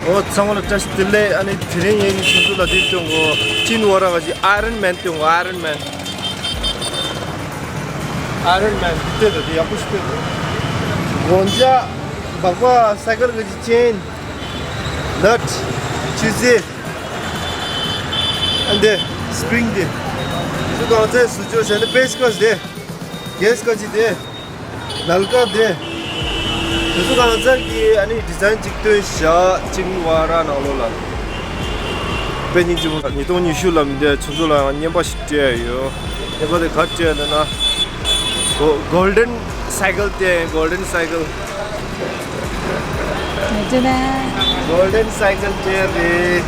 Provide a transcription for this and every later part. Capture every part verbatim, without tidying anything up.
ཨོ་ཚང་མ་ལ་བཀྲ་ཤིས་བདེ་ལེགས། ཨ་ནི་དེ་རིང་ངས་ཁྱེད་ཚོ་ལ་འདི་སྟོན་གོ། ཅིན་ཝ་ར་ག་ཅི་ཨའི་རན་མན་སྟོན་གོ། ཨའི་རན་མན། ཨའི་རན་མན་ལྟོས་དང་དེ་ཡག་པོ་ཞིག་ལྟོས་དང་། གོན་ཆས། སྦག་སྦག་སའི་ཀལ་ག་ཅི་ཅེན། ནཊ། ཆུ་ཚོད། ཨ་འདི་སི་པྲིང་འདི། དེ་ཚོ་གང་ཚད་བཟོ་བཅོས་བྱས་ནས་པེ་ཅི་ཀ་ཤི་དེ། གེ་སི་ག་ཅི་དེ། ནལ་ཀ་དེ། དེ་ཚོ་གང་ཚད་ཀྱི་ཨ་ནི་ཌི་ཛའིན་ཅིག་སྟོན་བཞག་ཅིན་ཝ་ར་ནང་ལོགས་ལ། དཔེ་སྙིང་རྗེ་པོ། ཉིས་སྟོང་ཉི་ཤུ་ལ་མི་འདྲ་ཁྱོད་ཚོ་ལ་ཡང་རྔན་པ་ཞིག་སྤྲད་ཡོད། རྔན་པ་དེ་ག་སྤྲད་ཡོད་ན། གོ་གོལ་ཌན་སའི་ཀལ་སྟེ། གོལ་ཌན་སའི་ཀལ། མི་འདྲ་ན། གོལ་ཌན་སའི་ཀལ་སྤྲད་རེད།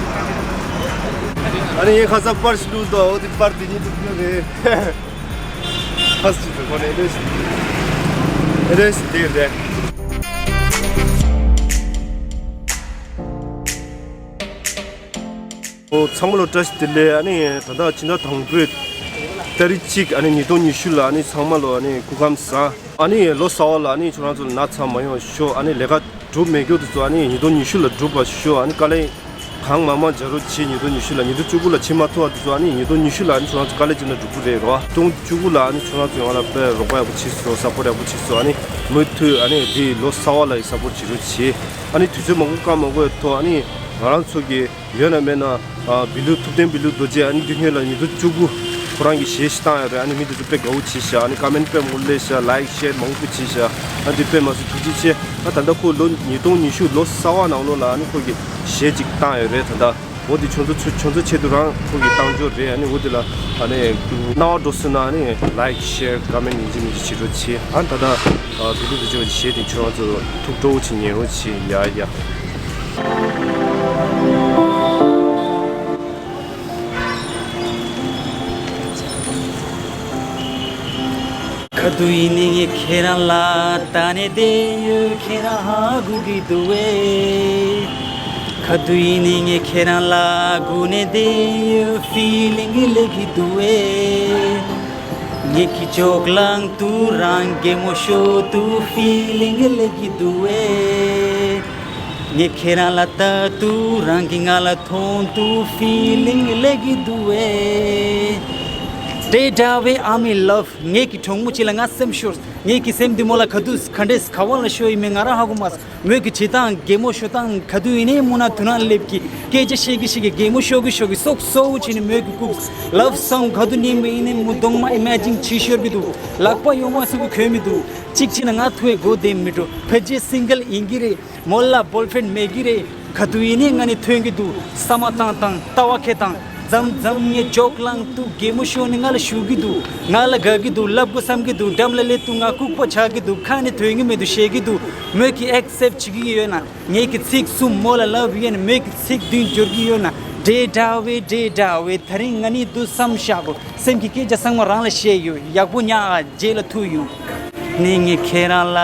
ཨ་ནི་ངས་ཁ་སང་པར་ཞིག་བླུགས་འདུག་འོ་དེ་པར་དེ་གཉིས་ཐུག་རྒྱུ་རེད། ཧ་སི་ཏུ་ཁོ་ནས་ཨེ་ཌེ་སི་ཨེ་ཌེ་སི་དེ་རེད། ཨོ་ཚང་མ་ལ་བཀྲ་ཤིས་བདེ་ལེགས། ཨ་ནི་ད་ལྟ་ཕྱི་ཟླ་དང་པོའི་ཏ་རིག་གཅིག་ཨ་ནི་ཉིས་སྟོང་ཉི་ཤུ་ལ་ཨ་ནི་ཚང་མ་ལ་ཨ་ནི་སྐུ་ཁམས་བཟང་། ཨ་ནི་ལོ་གསར་པ་ལ་ཨ་ནི་ཁྱོད་རང་ཚོ་ལ་ན་ཚ་མ་ཡོང་ཤོག་ཨ་ནི་ལས་ཀ་སྒྲུབ་མེད་རྒྱུ་དེ་ཚོ་ཨ་ནི་ཉིས་སྟོང་ཉི་ཤུ་ལ་སྒྲུབ་པ་ཤོག་ཨ་ནི་དཀའ་ལས་གང་མང་མང་བྱ་རོགས་བྱེད། ཉིས་སྟོང་ཉི་ཤུ་ལ་ཉིས་སྟོང་བཅུ་དགུ་ལ་བྱེད་མ་ཐུབ་པ་དེ་ཚོ་ཨ་ནི་ཉིས་སྟོང་ཉི་ཤུ་ལ་ཨ་ནི་ཁྱོད་རང་ཚོ་དཀའ་ལས་བྱས་ན་འགྲུབ་ཀྱི་རེད་རོ། ཉིས་སྟོང་བཅུ་དགུ་ལ་ཨ་ནི་ཁྱོད་རང་ཚོ་ང་ལ་དཔེ་རོགས་པ་ཡག་པོ་བྱས་སོང་། སཔོར་ཊ་ཡག་པོ་བྱས་སོང་། ཨ་ནི་མུ་མཐུད་ཨ་ནི་འདི་ལོ་གསར་པ་ལ་ཡི་སཔོར་ཊ་བྱེད་རོགས་བྱེད། ཨ་ནི་དུས་ཚོད་མང་པོ་བཀག་མ་དགོས་ཐོག་ཨ་ནི་ང་རང་ཚོ་གི་ཡོད་ན་མེད་ན། ཨ་བི་ལུ་ཐུབ་བསྟན་བི་ལུ་རྡོ་རྗེ་ཨ་ནི་དེ་སྔོན་ལ་ཉིས་སྟོང་བཅུ་དགུ་ཁོ་རང་གི་གཞས་ཤིག་བཏང་ཡོད་རེད། ཨ་ནི་མི་དེ་ཚོ་དཔེ་དགའ་པོ་བྱས་ཤག་ཨ་ནི་ཀ་མེན་ཊི་དཔེ་མང་པོ་སླེབས་ཤག་ལའིག་ཤེར་མང་པོ་བྱས་ཤག་ཨ་ནི་དེ་དཔེ་མ་སྲིད་ཐུགས་རྗེ་ཆེ། ཨ་ད་ལྟ་ཁོ་ལོ་ཉིས་སྟོང་ཉི་ཤུ་ལོ་གསར་པ་ནང་ལོགས་ལ་ཨ་ནི་ཁོ་གི་གཞས་ཅིག་བཏང་ཡོད་རེད། ད་ལྟ་འོ་དེ་ཁྱོད་ཚོ་ཁྱོད་ཚོ་ཆེད་དུ་རང་ཁོ་གི་བཏང་འབྱོར་རེད། ཨ་ནི་འོ་དེ་ལ་ཨ་ནི་སྣང་བ་འགྲོ་སོང་ན་ཨ་ནི་ལའིག་ཤེར་ཀ་མེན་ཊི་ཡིན་གཅིག་མིན་གཅིག་བྱེད་རོགས་བྱེད། ཨ་ད་ལྟ་བི་ལུ་རྡོ་རྗེ་བ་གི་གཞས་དེ་ཁྱོད་རང་ཚོ་ཐུགས་སྤྲོ་བོ་བྱེད་ཉན་རོགས་བྱེད། ཡ་ཡ། ག་དུས་ཡིན་ནའི་ངས་ཁྱེད་རང་ལ་ལྟ་ནས་བསྡད་ཡོད། ཁྱེད་རང་ཧ་གོ་གི་འདུག་གས། ག་དུས་ཡིན་ནའི་ངས་ཁྱེད་རང་ལ་སྒུག་ནས་བསྡད་ཡོད། ཕི་ལིང་སླེབས་ཀྱི་འདུག་གས། ངེད་ཀྱི་ཇོ་ལང་དུ་རང་གད་མོ་ཤོར་དུས་ཕི་ལིང་སླེབས་ཀྱི་འདུག་གས། ངས་ཁྱེད་རང་ལ་ལྟ་དུས་རང་གིས་ང་ལ་མཐོང་དུས་ཕི་ལིང་སླེབས་ཀྱི་འདུག་གས། དེ་འདྲ་བའི་I'm in love། ངེད་ཀྱི་གྲོགས་མོ་གཅིག་ལ་ང་སེམས་ཤོར། ངེད་ཀྱི་སེམས་འདི་མོ་ལ་ག་དུས་ག་འདྲས་ག་བ་ལ་ཤོར་ཡིན་མིན་ང་རང་ཧ་གོ་མ་སོང་། མོས་ཀྱི་བྱེད་སྟངས་གད་མོ་ཤོར་སྟངས་ག་དུས་ཡིན་ནའི་སྨུག་ནག་དུག་ནག་ལེབ་ཀྱི་སྐད་ཆ་བཤད་ཀྱི་བཤད་ཀྱི་གད་མོ་ཤོར་གི་ཤོར་གི་སོག་སོག་བྱས་ནས་མོས་ཀྱི་ལྐུགས། Love song ག་དུས་ཉན་པ་ཡིན་ནའི་མོ་གདོང་མ་ཨི་མེ་ཇིན་བྱེད་ཤོར་གི་འདུག་ལག་པ་ཡོང་མ་སོང་གི་གོན་མི་འདུག་གཅིག་བྱས་ན་ང་ཐུག་གི་དགོས་དེ་མི་འགྲོ། ཕལ་ཆེར་སིང་གལ་ཡིན་གྱི་རེད། མོ་ལ་བོའི་ཕྲེན་མེད་ཀྱི་རེད། ག་དུས་ཡིན་ནའི་ང་ནི་ཐོན་གྱི་འདུག་བསམ་བློ་བཏང་བཏང་ལྟ་བ་འཁྱེར་བཏང་། མཚམས་མཚམས་ངས་ཇོ་ལང་དུས་གད་མོ་ཤོར་ནས་ང་ལ་ཞུ་གི་འདུག་ང་ལ་དགའ་གི་འདུག་ལབ་དགོས་བསམ་གི་འདུག་འགྲམ་ལ་སླེབས་དུས་ང་ལྐུགས་པ་ཆགས་གི་འདུག་ཁ་ནས་ཐོན་གི་མི་འདུག་བཤད་གི་འདུག་མོས་ཀྱིས་ཨེག་སེབ་བྱེད་ཀྱི་ཡོད་ན། ངས་ཀྱི་ཚིག་གསུམ་མོ་ལ་ལབ་ཡོད་ན། མོས་ཀྱི་ཚིག་བདུན་སྦྱོར་གྱི་ཡོད་ན། འདྲེ་འདྲ་བའི་འདྲེ་འདྲ་བའི་ད་རིང་ང་ནི་འདུག་བསམ་བཞག་གོ་སེམས་ཀྱི་སྐད་ཆ་ཚང་མ་རང་ལ་བཤད་ཡོད། ཡག་པོ་ཉག་ཨ། རྗེས་ལ་ཐུག་ཡོང་། ནི་ངས་ཁྱེད་རང་ལ་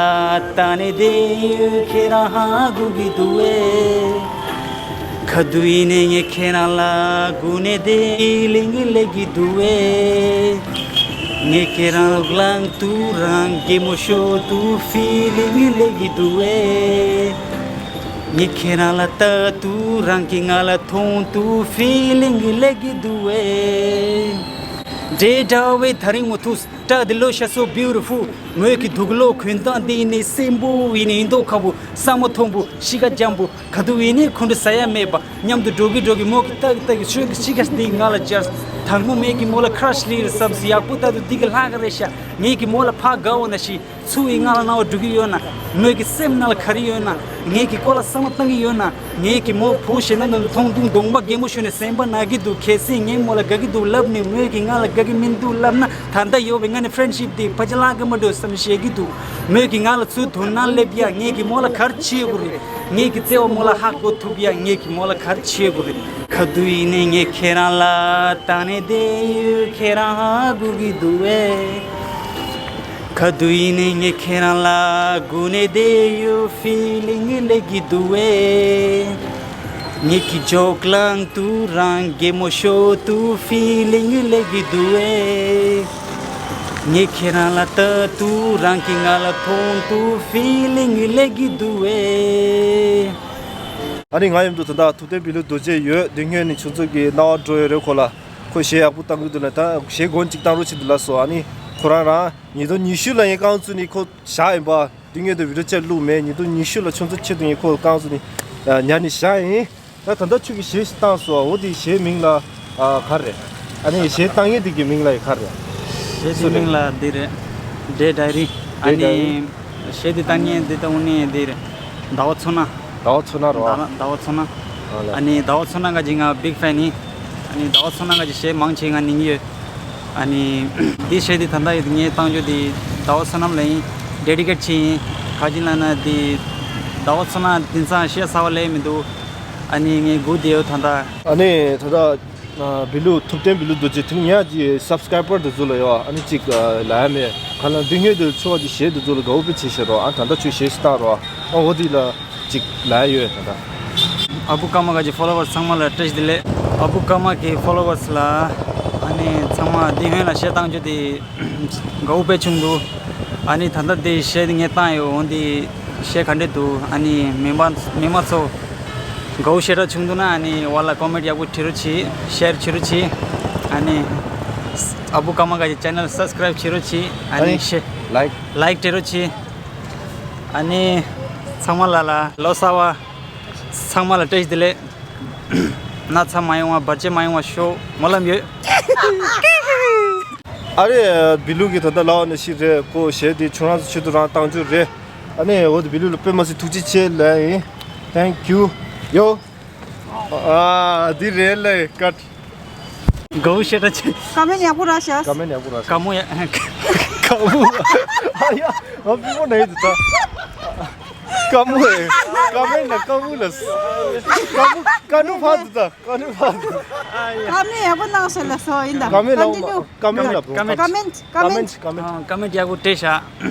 ལྟ་ནས་བསྡད་ཡོད། ཁྱེད་རང་ཧ་གོ་གི་འདུག་གས། ག་དུས་ཡིན་ནའི་ངས་ཁྱེད་རང་ལ་སྒུག་ནས་བསྡད། ཕི་ལིང་སླེབས་ཀྱི་འདུག་གས། ངས་ཁྱེད་རང་ལོག་ལངས་དུས་རང་གད་མོ་ཤོར་དུས་ཕི་ལིང་སླེབས་ཀྱི་འདུག་གས། ངས་ཁྱེད་རང་ལ་ལྟ་དུས་རང་གིས་ང་ལ་མཐོང་དུས་ཕི་ལིང་སླེབས་ཀྱི་འདུག་གས། འདྲེ་འདྲ་བའི་ད་རིང་མོ་ཐུག་སྐྲ་འདི་ལོ་ཤ་so beautiful། མོས་ཀྱི་དུག་ལོག་གོན་སྟངས་འདི་ཡིན་ནི་སེམས་པོ་ཡིན་ནི་ཡིན་མདོག་ཁ་པོ། བསམ་བློ་མཐོན་པོ། གཤིས་ཀ་འཇམ་པོ། ག་དུས་ཡིན་ནི་ཁོང་ཁྲོ་ཟ་ཡ་མེད་པ། མཉམ་དུ་འགྲོ་གི་འགྲོ་གི་མོ་གི་ལྟ་གི་ལྟ་གི་ཆོས་ཀྱི་གཤིས་ཀ་འདི་ང་ལ་སྦྱར། དང་པོ་མོས་ཀྱི་མོ་ལ་ཁྲ་ཤི་ལི་རེད་བསམ་སི་ཡག་པོ་ལྟ་དུས་འདི་གི་ལྷག་ག་རེད་ཤག་ངས་ཀྱི་མོ་ལ་ཕ་དགའ་བོ་ན་ཤི། ཚུར་ཡི་ང་ལ་སྣང་བ་འགྲོ་གི་ཡོད་ན། མོས་ཀྱི་སེམས་ནང་ལ་ག་རེ་ཡོད་ན། ངས་ཀྱི་སྐོར་ལ་བསམ་བློ་བཏང་གི་ཡོད་ན། ངས་ཀྱི་མོ་བུ་ཞེ་ན་ནང་དུ་མཐོང་དུས་གདོང་པ་གད་མོ་ཤོར་ནས་སེམས་པ་ན་གི་འདུག་གལ་སྲིད་ངས་མོ་ལ་དགའ་གི་འདུག་ལབ་ནས་མོས་ཀྱི་ང་ལ་དགའ་གི་མི་འདུག་ལབ་ན། ད་ལྟ་ཡོད་པའི་ང་ནི་ཕྲེན་ཤིབ་དེ་ཕལ་ཆེར་བརླག་གི་མ་འགྲོ་བསམ་བཤད་གི་འདུག་མོས་ཀྱི་ང་ལ་ཚུར་དོ་སྣང་སླེབས་ཡ། ངས་ཀྱི་མོ་ལ་ག་རེ་བྱེད་དགོས་རེད། ངས་ཀྱི་བརྩེ་བ་མོ་ལ་ཧ་གོ་ཐུབ་ཡ། ངས་ཀྱི་མོ་ལ་ག་རེ་བྱེད་དགོས་རེད། ག་དུས་ཡིན་ནའི་ངས་ཁྱེད་རང་ལ་ལྟ་ནས་བསྡད་ཡོད། ཁྱེད་རང་ཧ་གོ་གི་འདུག་གས། ག་དུས་ཡིན་ནའི་ངས་ཁྱེད་རང་ལ་སྒུག་ནས་བསྡད་ཡོད། ཕི་ལིང་སླེབས་ཀྱི་འདུག་གས། ངས་ཀྱི་ཇོ་ལང་དུས་རང་གད་མོ་ཤོར་དུས་ཕི་ལིང་སླེབས་ཀྱི་འདུག་གས། ངས་ཁྱེད་རང་ལ་ལྟ་དུས་རང་གིས་ང་ལ་མཐོང་དུས་ཕི་ལིང་སླེབས་ཀྱི་འདུག་གས། ཨ་ནི་ང་མཉམ་དུ་ད་ལྟ་ཐུབ་བསྟན་བི་ལུ་རྡོ་རྗེ་ཡོད། དེ་སྔོན་ནས་ཁྱོད་ཚོ་གི་རྣ་བར་འགྲོ་ཡོད་རེད། ཁོ་ལ་ཁོ་གཞས་ཡག་པོ་བཏང་གི་འདུག་ལ། ད་གཞས་མགོ་གཅིག་བཏང་རོགས་བྱེད་འདུག་ལ་སོ། ཨ་ནི་ཁོ་རང་རང་ཉིས་སྟོང་ཉི་ཤུ་ལ་ཡིན་རྐང་བཙུགས་ནས་ཁོ་བཞག་ཡིན་པ། དེ་སྔོན་དུ་བི་ཌིའོ་བཅས་བླུགས་མེད། ཉིས་སྟོང་ཉི་ཤུ་ལ་ཁྱོད་ཚོ་ཆེད་དུ་ངས་ཁོ་རྐང་བཙུགས་ནས་ཉར་ནས་བཞག་ཡིན། ད་ད་ལྟ་ཁྱོད་ཀྱིས་གཞས་ཤིག་བཏང་སོང་། འོ་དེ་གཞས་མིང་ལ་ཨ་ག་རེ་རེད། ཨ་ནི་གཞས་བཏང་མཁན་དེ་གི་མིང་ལ་ག་རེ་རེད། གཞས་དེ་སུ་རེད། མིང་ལ་འདི་རེད། ཌེ་ཌའི་རི། ཌེ་ཨ་ཌའི་རི། ནི་གཞས་དེ་བཏང་མཁན་འདི་ད་དངོས་གནས་འདི་རེད། ཟླ་བ་མཚོ་སྣ། ཟླ་བ་མཚོ་སྣ་རོ། ཟླ་ཟླ་བ་མཚོ་སྣ། ཨ་ལ། ཨ་ནི་ཟླ་བ་མཚོ་སྣ་ག་ཅིག་ང་བིག་ཕེན་ཡིན། ཨ་ནི་ཟླ་བ་མཚོ་སྣ་ག་ཅིག་གཞས་མང་ཆེ་ང་ཉན་གྱི་ཡོད། ཨ་ནི་འདི་གཞས་འདི་ད་ལྟ་ཡོད་ངས་བཏང་རྒྱུ་འདི་ཟླ་བ་བསོད་ནམས་ལ་ཡིན། ཌེ་ཌི་ཀེཊ་བྱས་ཡིན། ག་ཅི་ལབ་ན་འདི་ཟླ་བ་བསོད་ནམས་དེང་སང་གཞས་གསར་པ་ལས་མི་འདུག་ཨ་ནི་ངས་སྒུག་བསྡད་ཡོད་ད་ལྟ། ཨ་ནི་ད་ལྟ་ཨ་བི་ལུ་ཐུབ་བསྟན་བི་ལུ་རྡོ་རྗེ་དེ་ནི་ངའི་སབ་སི་ཀ་རའི་བར་དེ་ཚོ་ལ་ཡོད། ཨ་ནི་གཅིག་ཨ་ལབ་ཡ་མེད། ག་ལ་འདི་སྔོན་དུ་ཚོ་བ་དེ་གཞས་དེ་ཚོ་ལ་དགའ་བོ་དཔེ་བྱེད་ཤེས་རོགས། ཨ་ད་ལྟ་ཁྱོད་གཞས་ཤིག་བཏང་རོགས། ཨ་འོ་དེ་ལ་གཅིག་ལབ་ཡ་ཡོད་ད་ལྟ། ཨ་བུ་ཀརྨ་ག་ཅིག་ཕོ་ལོ་ཝར་སི་ཚང་མ་ལ་བཀྲ་ཤིས་བདེ་ལེགས། ཨ་བུ་ཀརྨ་གི་ཕོ་ལོ་ཝར་སི་ལ་ཨ་ནི་ཚང་མ་འདི་སྔོན་ལ་གཞས་བཏང་རྒྱུ་དེ་དགའ་བོ་དཔེ་བྱུང་འདུག་ཨ་ནི་ད་ལྟ་དེ་གཞས་དེ་ངས་བཏང་ཡོད། འོ་འདི་གཞས་ག་འདྲས་འདུག་ཨ་ནི་མི་མང་མི་མང་ཚོ་དགའ་བོ་ཞེ་དྲག་བྱུང་འདུག་ན་ཨ་ནི་བ་ལ་ཀོ་མེན་ཊི་ཡག་པོ་བྲིས་རོགས་གྱིས། ཤེར་བྱེད་རོགས་གྱིས། ཨ་ནི་ཨ་བུ་ཀརྨ་ག་ཅིག་ཅེ་ནལ་སབ་སི་ཀ་རའིབ་བྱེད་རོགས་གྱིས། ཨ་ཨ་ནི་ནི་ཤེར་ལའིཀ་ལའིཀ་བྲིས་རོགས་གྱིས། ཨ་ནི་ཚང་མ་ལ་ལ་ལོ་གསར་བ་ཚང་མ་ལ་བཀྲ་ཤིས་བདེ་ལེགས། ན་ཚ་མ་ཡོང་བ་བར་ཆད་མ་ཡོང་བ་ཤོག་སྨོན་ལམ་ཡོད། ཨ་རེ་བི་ལུ་གི་ད་ལྟ་ལའོ་ནི་ཤི་རེད་ཀོ་གཞས་དེ་ཁྱོད་རང་ཚོ་ཆེད་དུ་རང་བཏང་རྒྱུ་རེད། ཨ་ནི་འོ་དེ་བི་ལུ་ལ་དཔེ་མ་སྲིད་ཐུགས་རྗེ་ཆེ་ལབ་ཡིན། Thank you ཡོ། ཨ་འདི་རེད་ལེ་ཀཊ། དགའ་བོ་ཞེ་དྲག་བྱས། ཀ་མེན་ཡག་པོ་རག་ཤག་ཀ་མེན་ཡག་པོ་རག་ཤག་ཀ་མོ་ཡ། ཀ་མོ། ཨ་ཡ། ཨ་བི་མོ་ནས་འདུག་ད། ཀ་མོ་ཨེ། ཀ་མེན་ན་ཀ་མོ་ལ། ཀ་མོ་ཀ་ནུ་ཕ་འདུག་ད། ཀ་ནུ་ཕ་འདུག་ཀ་མེན་ཡག་པོ་གནང་སོང་ལ་སོ་ཡིན་ད། ཀ་མེན་ལ་ཀོན་ཊི་ནིའུ། ཀ་མེན་ལ་ཀོན་ཊི་ནིའུ། ཀ་མེན་ཀ་མེན་ཀ་མེན་ཀ་མེན། ཀ་མེན་ཡག་པོ་སྤྲད་ཤག